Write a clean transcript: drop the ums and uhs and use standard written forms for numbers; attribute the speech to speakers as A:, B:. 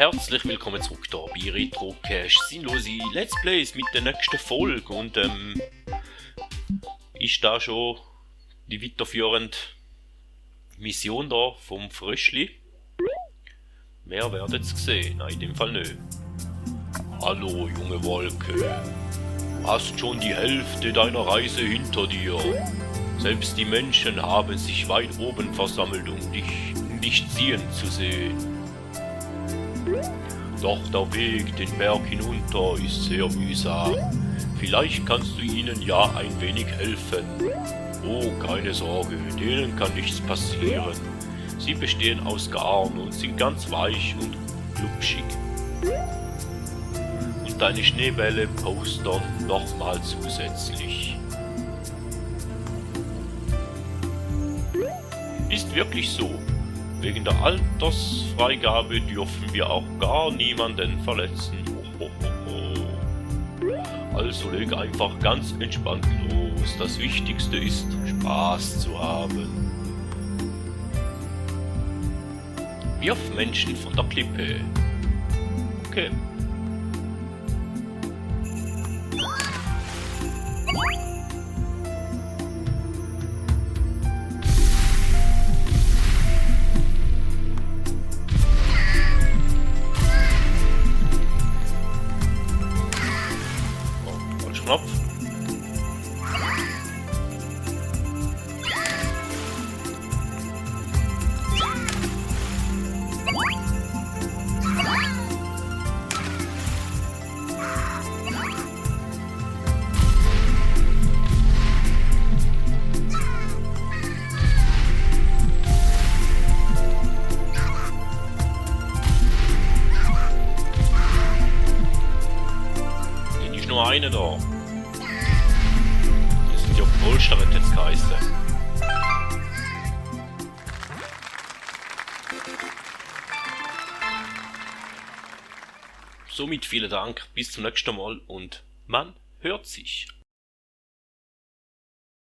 A: Herzlich willkommen zurück hier bei Retrocast Sinnlose Let's Plays mit der nächsten Folge und ist da schon die weiterführende Mission da vom Fröschli. Mehr werdet ihr sehen, nein in dem Fall nicht. Hallo junge Wolke, du hast schon die Hälfte deiner Reise hinter dir. Selbst die Menschen haben sich weit oben versammelt, um dich ziehen zu sehen. Doch der Weg den Berg hinunter ist sehr mühsam. Vielleicht kannst du ihnen ja ein wenig helfen. Oh, keine Sorge, denen kann nichts passieren. Sie bestehen aus Garn und sind ganz weich und glubschig. Und deine Schneebälle postern nochmal zusätzlich. Ist wirklich so. Wegen der Altersfreigabe dürfen wir auch gar niemanden verletzen. Also leg einfach ganz entspannt los. Das Wichtigste ist, Spaß zu haben. Wirf Menschen von der Klippe. Okay. Knopf. Den ist nur eine da. Ja, Polster hat jetzt geheißen. Somit vielen Dank, bis zum nächsten Mal und man hört sich.